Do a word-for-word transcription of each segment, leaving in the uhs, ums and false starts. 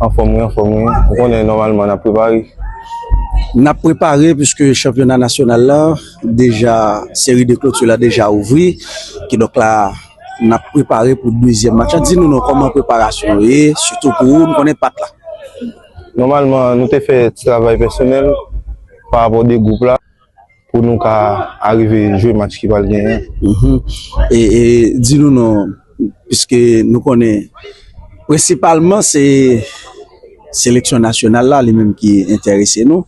Anfòm wi, anfòm wi. Ou konnen nòmalman n ap prepare. N ap prepare piske chanpyona nasyonal la deja, seri de kloti la deja ouvri. Kidonk la, n ap prepare pou dezyèm match la. Di nou non, kòman preparasyon yo ye, sitou pou ou, m konnen Pat la. Nòmalman, nou te fè ti travay pèsonèl pa rapò de gwoup la pou nou ka arive jwe match ki pral genyen an. Mhm. E, e di nou non, piske nou konnen prensipalman se seleksyon nasyonal la li menm ki enterese nou.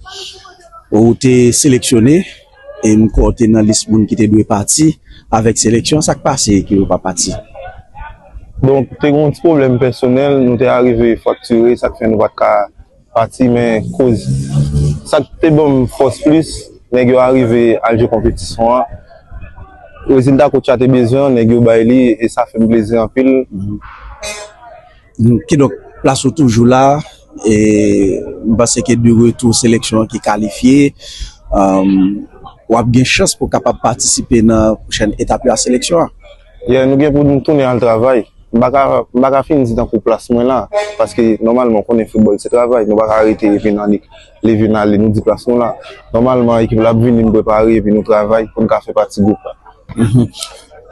Ou te seleksyone, e m kwè w te nan lis moun ki te dwe pati avèk seleksyon. Sa k pase ke w pa pati? Donk, te gen yon ti pwoblèm pèsonèl, nou te arive fraktire, sa k fè nou pa t ka pati, men koz sa k te ban m fòs plis, nèg yo arive al jwe konpetisyon an. Rezilta kotch la te bezwen an, nèg yo bay li, e sa fè m plezi anpil. Mhm. Kidonk, plas ou toujou la, e m panse ke de retou seleksyon an ki kalifye, um, w ap gen chans pou w kapab patisipe nan pwochèn etap yo a seleksyon an. Yeah, nou gen pou nou tounen al travay. M pa ka, m pa ka fin di tankou plas mwen la, paske nòmalman, w konnen foutbòl se travay, nou pa ka rete epi n ale, leve n ale, nou di plas nou la. Nòmalman, ekip la ap vini, n prepare epi nou travay pou n ka fè pati gwoup la. Mhm.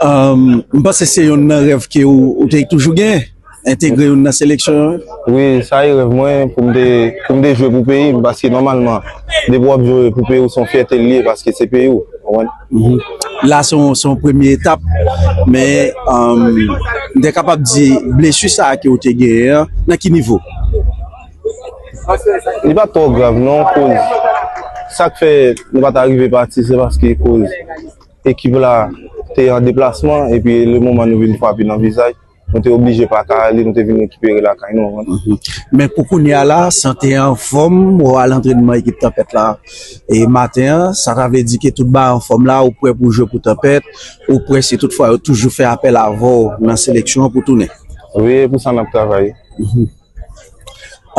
Um, m panse se youn nan rèv ke ou, ou te toujou gen, entegre youn nan seleksyon an. Wi, sa e rèv mwen pou m te, pou m te jwe pou peyi m, paske nòmalman, depi w ap jwe pou peyi w, se yon fyète l ye, paske se peyi w, w konprann? Mhm. La, se yon, se yon premye etap, men, um, m te kapab di blesi sa a ke ou te genyen an, nan ki nivo? Li pa t twò grav, non, koz sa k fè nou pa t arive pati, se paske koz ekip la te an deplasman, epi le moman nou vin frape nan vizaj, nou te oblije pa ka ale, nou te vin rekipere lakay nou. Mhm. Men pou kounye a la, sante an anfòm, ou al antrènman ekip Tanpèt la e maten an, sa ta vle di ke tout bagay anfòm la, ou prè pou jwe pou Tanpèt, ou prè si toutfwa yo toujou fè apèl avè w nan seleksyon an pou tounen? Wi, e pou sa n ap travay. Mhm.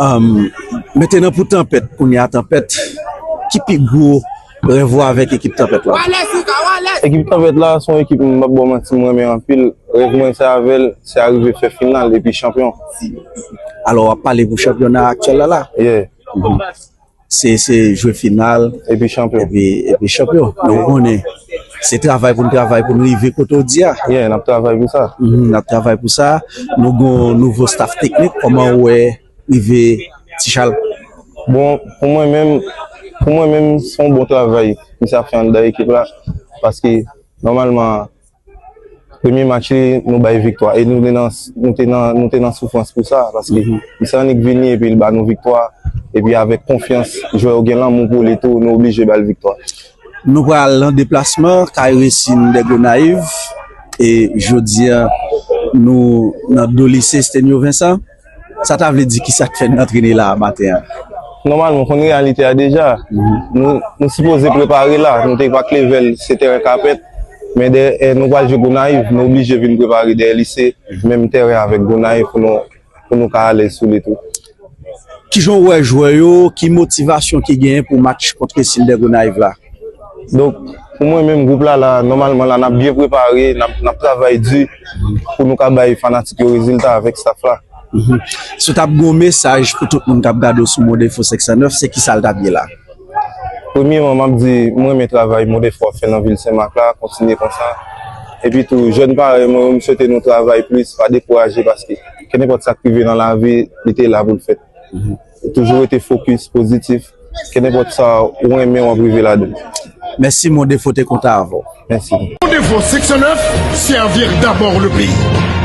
Um, mentnan pou Tanpèt, kounye a Tanpèt, ki pi gwo rèv ou avèk ekip Tanpèt la? Ekip Tanpèt la, se yon ekip m p ap ba w manti, m renmen anpil. Rèv mwen se avè l, se arive fè final epi chanpyon. Alò, w ap pale pou chanpyona aktyèl la la? Yeah. Mhm. Se, se jwe final epi chanpyon. Epi, epi chanpyon. Nou konnen se travay pou n travay pou n rive kote w di a. Yeah, n ap travay pou sa. Mhm, n ap travay pou sa. Nou gen yon nouvo staff teknik. Kòman w wè rive Ti Chal? Bon, pou mwen menm, pou mwen menm, se yon bon travay misye ap fè anndan ekip la. Paske, nòmalman, premye match li, nou bay viktwa. E nou te nan, nou te nan, nou te nan soufrans pou sa. Paske misye annik vini epi l ba nou viktwa. Epi avèk konfyans, jwè yo gen lanmou pou li tou, nou oblije ba l viktwa. Nou pral nan deplasman, kay Racing de Gonayiv. E jodi a, nou nan do lise Stenio Vincent. Sa ta vle di kisa k fè n antrene la a maten an? Nòmalman, w konn reyalite a deja. Nou, nou sipoze prepare la. Nou te pa k leve l, se teren kapèt. Men dèyè, eh, nou pral jwe Gonayiv, nou oblije vin prepare dèyè lise, menm teren avèk Gonayiv pou nou, pou nou ka alèz sou li tou. Kijan w wè jwè yo, ki motivasyon ki genyen pou match kont Racing de Gonayiv la? Donk, pou mwen menm, gwoup la, la, nòmalman, la, n ap byen prepare, n ap, n ap travay di pou nou ka bay fanatik yo rezilta avèk staff la. Mhm. Si w t ap gen yon mesaj pou tout moun k ap gade w sou Mon Defo senk san nèf, se kisa l t ap ye la? Premyeman, m ap di, mwen renmen travay Mon Defo ap fè nan vil Senmak la, kontinye konsa. Epi tou, jèn parèy mwen yo, m swete nou travay plis, pa dekouraje, paske kenenpòt sa k rive nan lavi, li te la pou l fèt. Mhm. Toujou rete fokis, pozitif. Kenenpòt sa ou renmen, w ap rive ladan l. Mèsi, Mon Defo te kontan avè w. Mèsi. Mon Defo senk san nèf, servir d'abord le pays.